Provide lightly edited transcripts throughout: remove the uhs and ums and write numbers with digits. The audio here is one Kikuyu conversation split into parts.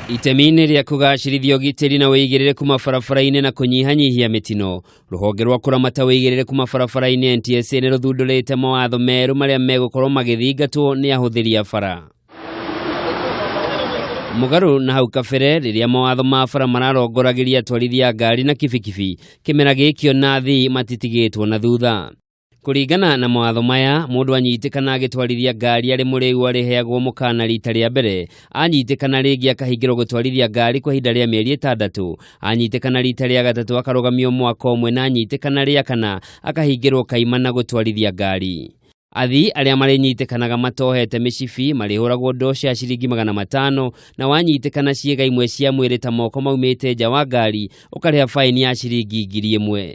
Itemi-inĩ rĩa kũgacĩrithia ũgitĩri na ũigĩrĩrĩku mabarabara-inĩ na kũnyihanyihia mĩtino, rũhonge rwa kũramata ũigĩrĩrĩku mabarabara-inĩ NTSA nĩ rũthundũrĩte mawatho merũ marĩa megũkorwo magĩthingatwo nĩ ahũthĩri a bara. Mũgarũ na hau kabere rĩrĩa mawatho ma bara mararongoragĩria atwarithia a ngari na kibikibi, kĩmera gĩkĩ ona athii matitigĩtwo na thutha. Kũringana na mawatho maya, mũndũ anyitĩkana agĩtwarithia ngari arĩ mũrĩu arĩheagwo mũkana rita rĩa mbere, anyitĩkana rĩngĩ akahingĩrwo gũtwarithia ngari kwa ihinda rĩa mĩeri ĩtandatũ, anyitĩkana rita rĩa gatatũ akarũgamio mwaka ũmwe na anyitĩkana rĩa kana akahingĩrwo kaimana gũtwarithia ngari. Athii arĩa marĩnyitĩkanaga matohete mĩcibi marĩhũragwo ndosho ya ciringi 500 na wanyitĩkana ciĩga imwe cia mwĩrĩ ta moko maumĩte nja wa ngari ũkarĩha faini ya ciringi 1000.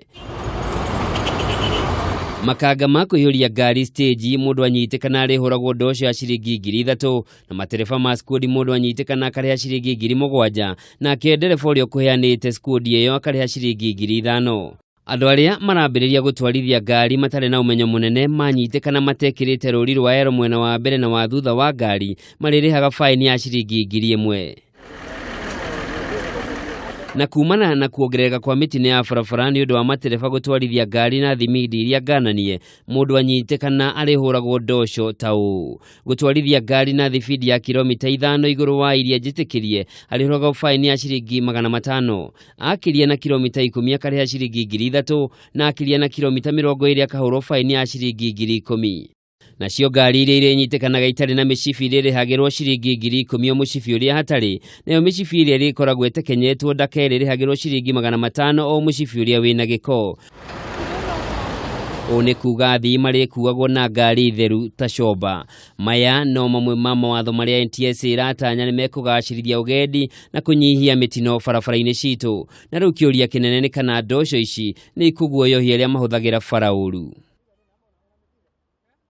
Makanga ma kũiyũria ngari stage mũndũ anyitĩkana arĩhũragwo ndosho ya ciringi 3000 na matereba ma skundi mũndũ anyitĩkana akarĩha ciringi 7000 nake ndereba ũrĩa ũkũheanĩte skundi ĩyo akarĩha ciringi 5000. Andũ arĩa marambĩrĩria gũtwarithia ngari matarĩ na ũmenyo mũnene manyitĩkana matekĩrĩte rũri rwa ero mwena wa mbere na wa thutha wa ngari marĩrĩhaga faini ya ciringi 1000. Na kumana na kuongerereka kwa mĩtino ya barabara nĩ ũndũ wa matereba gũtwarithia ngari na thimindi iria ngananie, mũndũ anyitĩkana arĩhũragwo ndosho ta ũũ: gũtwarithia ngari na thibindi ya kilomita 5 igũrũ wa iria njĩtĩkĩrie arĩhũragwo faini ya ciringi 500, akĩria na kilomita 10 akarĩha ciringi 3000 na akĩria na kilomita 20 akahũrwo faini ya ciringi 10,000. Nacio ngari iria irĩnyitĩkanaga itarĩ na mĩcibi irĩrĩhagĩrwo ciringi 10,000 o mũcibi ũrĩa hatarĩ, nayo mĩcibi ĩrĩa ĩrĩkoragwo ĩtekenyetwo ndaka ĩrĩrĩhagĩrwo ciringi 500 o mũcibi ũrĩa wĩna gĩko. Ũũ nĩ kuga athii marĩkuagwo na ngari theru ta comba. Maya no mamwe ma mawatho marĩa NTSA ĩratanya nĩ mekũgacĩrithia ũgendi na kũnyihia mĩtino barabara-inĩ citũ. Na rĩu kĩũria kĩnene nĩ kana ndosho ici nĩ ikũguoyohia arĩa mahũthagĩra bara ũru.